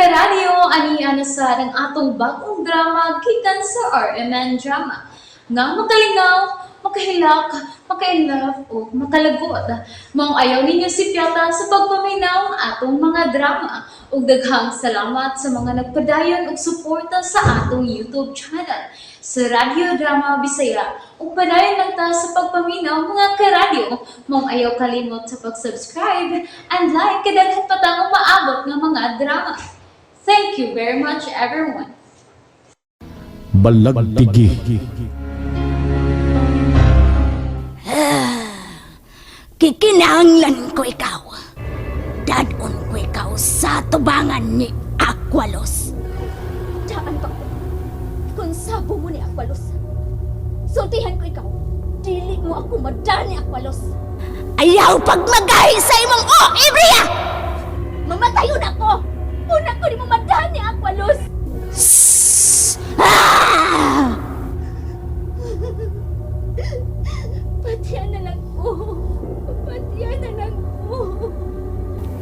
Karadyo, ani na sa ang atong bagong drama gikan sa RMN Drama. Nga makalingaw, makahilak, maka-inlove o makalagot. Maong ayaw ninyo sipyata sa pagpaminaw ang atong mga drama. Ug daghang salamat sa mga nagpadayon og suporta sa atong YouTube channel sa Radyo Drama Bisaya. Ug padayon lang ta sa pagpaminaw, mga karadyo. Maong ayaw kalimot sa pag-subscribe and like kay daghan pa tang umaabot nga mga drama. Thank you very much, everyone. Balagtigi. Kikinahanglan ko ikaw. Dadon ko ikaw sa tubangan ni Aqualos. Daan pa ko. Kung sabo mo ni Aqualos, sultihan ko ikaw. Dili mo ako madaan ni Aqualos. Ayaw pagmagahi sa imong o, Ibria! Mamatayon ako! Una ko ni mo madaan ni Aqualos. Sss! Ah! Patiyan na lang ko. Patiyan na lang ko.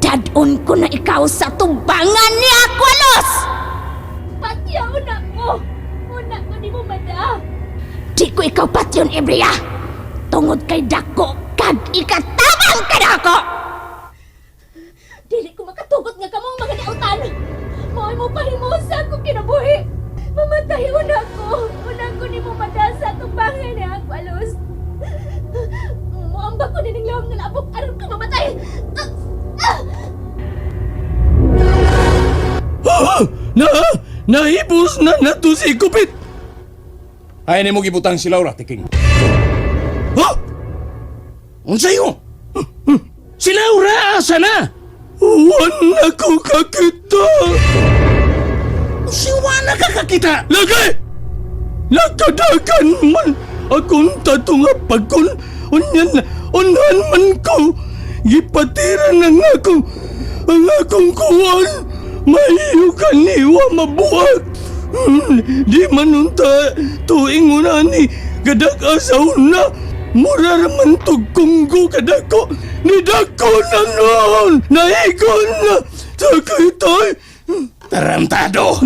Dadon ko na ikaw sa tubangan ni Aqualos! Patiyaon na ko. Una ko ni mo madaan. Di ko ikaw patyon, Ibria! Tungod kay dako, kag ikatabang ka na ako! Dili ko makatugot nga kamong mga dautan. Mo'y mo pahimusa kung kinabuhi. Mamatayon ako. Una ko ni mo madaan sa tubangan ni Aqualos. Muamba ko nining lawom nga labok aron ka mamatay. Ha! Na! Nahibos na nato si Kupit! Ay nimo gibutang si Laura tiking. Ha? Unsa iyo? Si Laura asa na? Uwan na ko kakita! Si Juana ka kakita. Lagi! Nakadagan man akong tato nga pagkon unyan unhan man ko gipatira na nga akong ang akong kuwan mahiyo kaniwa mabuhat. Di man unta tuing unani kadak asaw na mura raman tog kunggo kadako ni dako na noon naigon na sakitoy. Tarantado.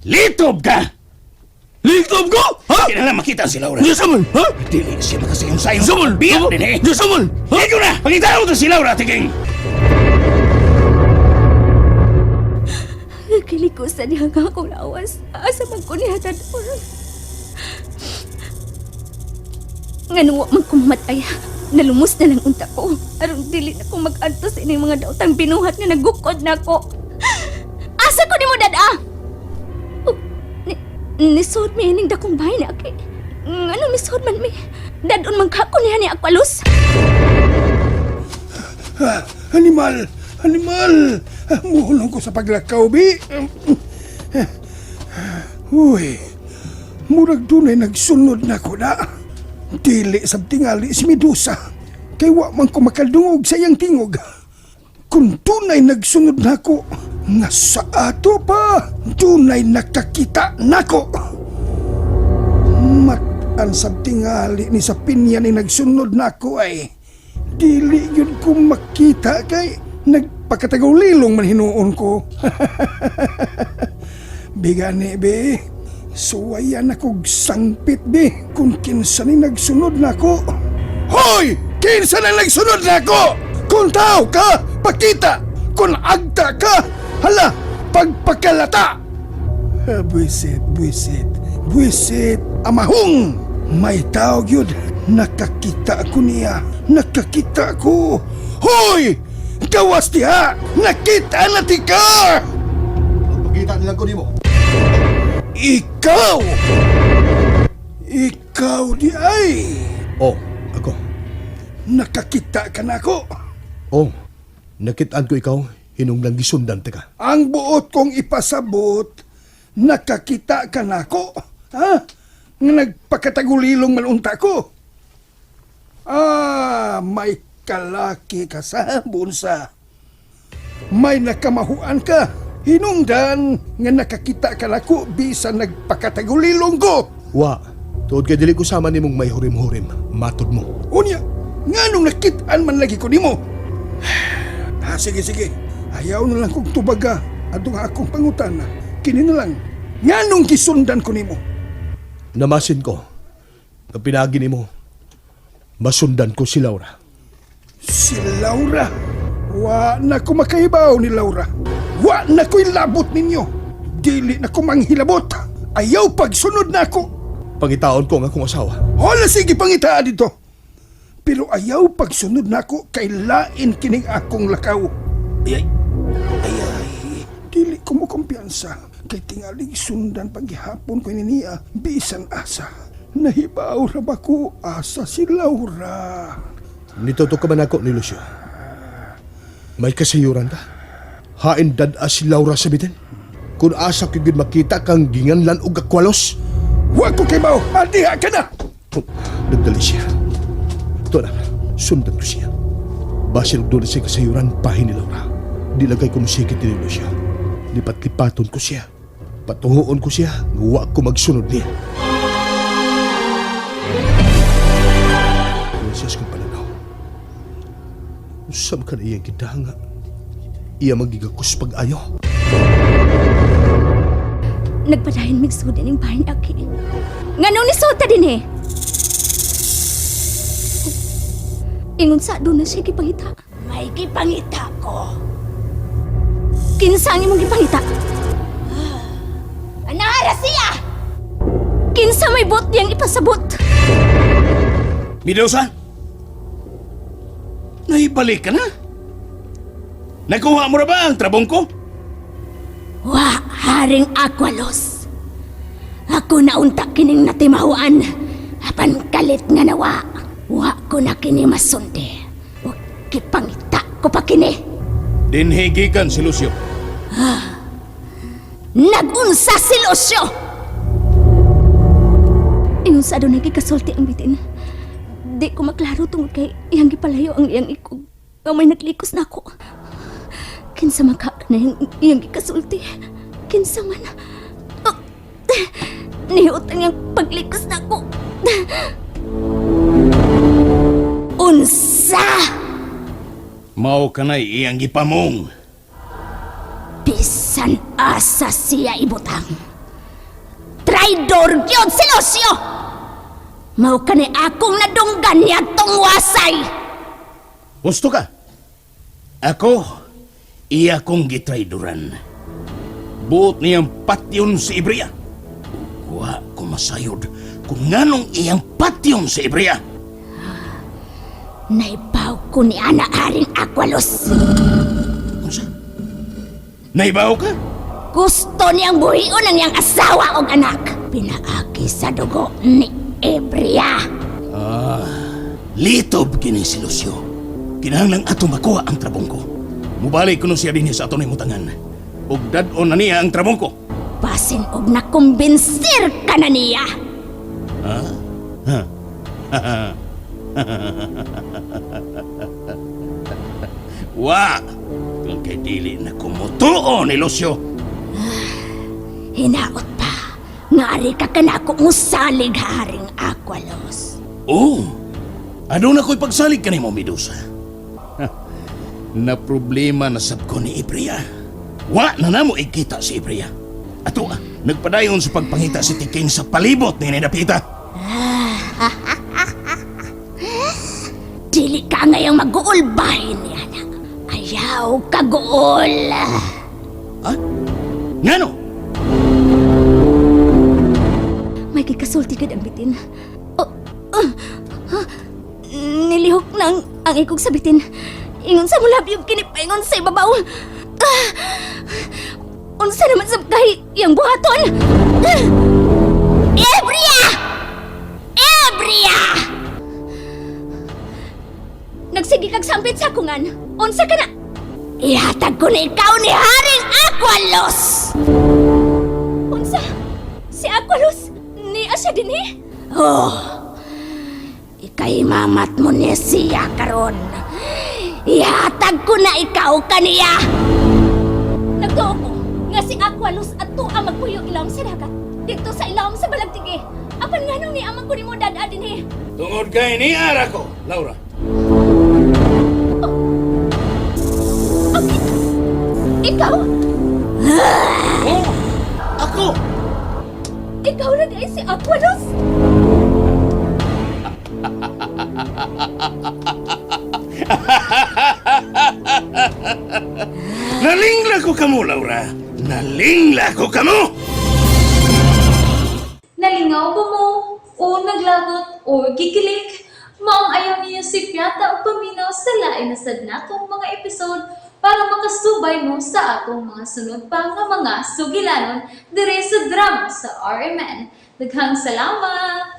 Litob ka. Litob ko, ha? Di na lang makita si Laura. Di man, ha? Dili na siya makasayon sayon. Saman! Biyak din eh. Di man! Ha? Higo na! Pangitaon to si Laura tiking. Kilikusan niya nga akong lawas. Asa man ko niya dadon. Nga wa man ko mamatay. Nalumos na lang unta ko. Aron dili na ko mag-antos ining mga daotang binuhat nga nagukod na ko. Asa ko nimo dada? Oh, ni, nisod mi ining dakong bahay ni Aki. Ngano misod man mi? Dadon man ka ko niya ni Aqualos. Ah, animal! Animal! Ah, muhulong ko sa paglakaw, bi! Uy, murag dunay nagsunod na ko na. Dili sab tingali si Medusa. Kay wa man ko makadungog sa iyang tingog. Kung tunay nagsunod na ko, nga sa ato pa, dunay nakakita nako. Matan sab tingali ni sa pinya ni nagsunod nako ay dili yun ko makita kay nagpakatagulilong man hinuon ko. Bigani be, suwayan akog sangpit be kung kinsa ni nagsunod nako. Hoy! Kinsa na nagsunod nako? Kung tao ka, pakita! Kung agta ka, hala, pagpakalata! Ah, buwisit, buwisit, buwisit, amahong! May tao yun. Nakakita ko niya. Nakakita ko. Hoy! Gawas diha! Nakita na ti ka! Pagkita nilang ko nimo. Ikaw! Ikaw di ay! Oh, ako. Nakakita ka na ako. Oh, nakitaan ko ikaw, hinunglang gisundan ta ka. Ang buot kong ipasabot, nakakita ka na ako. Ha? Nga nagpakatagulilong man unta ko. Ah, may kalaki ka sa bunsa. May nakamahuan ka. Hinungdan nga nakakita ka nako bisan nagpakatagulilong ko. Wa, tuod kay dili ko sama nimong may hurim-hurim. Matod mo. Unya, nganong nakitaan man lagi ko nimo? Ah, sige, sige. Ayaw na lang kong tubaga. Adto nga akong pangutana, kini na lang. Nganong gisundan ko nimo? Namasin ko. Nga pinagi nimo. Masundan ko si Laura. Si Laura. Wa na ko makahibaw ni Laura. Wa na ko'y labot ninyo. Dili na ko manghilabot. Ayaw pagsunod na ako. Pangitaon ko ang akong asawa. Hola, sige pangitaa dito. Pero ayaw pagsunod na ako kay lain kining akong lakaw. Ay, ay, ay, ay. Dili ko mo kumpiyansa. Kay tingalig sundan paghihapon ko ni niya, bisan asa. Nahibaw ra ba ko asa si Laura? Nituto ka man ako ni Lucio. May kasayuran ka. Hain dad-a si Laura sa bitin. Kung asa ko gyud makita kang ginganlan og akwalos. Wa ko kibaw, adiha ka na! Oh, nagdali siya. Ito na, sundan ko siya. Basil doon siya kasayuran pahin ni Laura. Di lagay ko musikit ni Lucio. Lipat-lipaton ko siya. Patuhuon ko siya. Nga wa ko magsunod niya. Ano siya sa kong pananaw? Usam ka na iyang kidanga. Iya magigakos pag-ayo. Nagpadayon migsud ining bahin aki. Nganong nisuta din eh? Ingon sa doon na siya gipangita. May gipangita ko. Kinsa ang imong gipangita? Anara siya! Kinsa may bot niyang ipasabot? Medusa? Naibalik ka na? Nakuha mo na ba ang trabong ko? Wa, Haring Aqualos. Ako naunta kining natimahuan. Apan kalit nga nawa. Wa ko na kini masundi. O kipangita ko pa kini. Dinhigikan si Lucio. Nagunsa si Lucio! Ingon sa doon nagkikasulti ang bitin. Di ko maklaro tungod kay iyang gipalayo ang iyang ikog. Nga may naglikos na ako. Kinsa man ka na iyang, iyang gikasulti. Kinsa man. Oh, nihuot ang iyang paglikos na ako. Unsa! Mao ka na iyang gipamong. Bisan asa siya ibutang. Traidor gyud si Lucio! Mao kani akong nadunggan niya tong wasay! Gusto ka? Ako, iya kong gitraidoran. Buot niyang patyon si Ibria. Wa ko masayod kung nganong iyang patyon si Ibria. Naibaw ko ni Ana Haring Aqualos. Unsa? Naibaw ka? Gusto niyang buhion ang iyang asawa og anak. Pinaaki sa dugo ni Ebria. Litob kini si Lucio. Kinahanglang ato makuha ang trabong ko. Mubalik kuno siya dinhi sa ato mutangan. Ug dad-on na niya ang trabong ko. Basin og nakumbensir ka na niya. Wa! Kung kay dili na kumutuo ni Lucio. Hinaot pa. Nga ari ka kanako musalig Haring Aqualos. Oh, ano na ko'y pagsalig kanimo, Medusa? Ha, na problema na sab ko ni Ibria. Wa na namo ikita si Ibria. Ato ah, nagpadayon sa pagpangita si Tiking sa palibot ni Napita. Dili ka ngayong mag-uulbahin ni anak. Ayaw kaguol. Ha? Ngano? May gikasulti gid ang bitin. Oh, oh, ah, nilihok na ang ikog sa bitin. Ingon sa mulabyog kini paingon sa ibabaw. Ah, unsa naman sa kay iyang buhaton? Ah, Ebria! Ebria! Nagsige kag sampit sa akungan. Unsa ka na? Ihatag ko na ikaw ni Haring Aqualos! Unsa? Si Aqualos ni asya dinhi? Oh, ikay mamat mo ni siya karon. Ihatag ko na ikaw kaniya. Nagtuo ko nga si Aqualos adto ang magpuyo ilawom sa dagat. Dito sa ilawom sa balagtigi. Apan nganong ni amang ko nimo dad-a dinhi? Tungod kay ni ara ko, Laura. Ikaw? Ako! Ikaw na di si Aqualos? Nalingla ko kamo, Laura. Nalingla ko kamo! Nalingaw ba mo? O naglagot o gikilig? Maong ayaw niyo si Piata o paminaw sa lain na sad natong mga episode para makasubay mo sa atong mga sunod pa nga mga sugilanon dire sa drama sa RMN. Daghang salamat!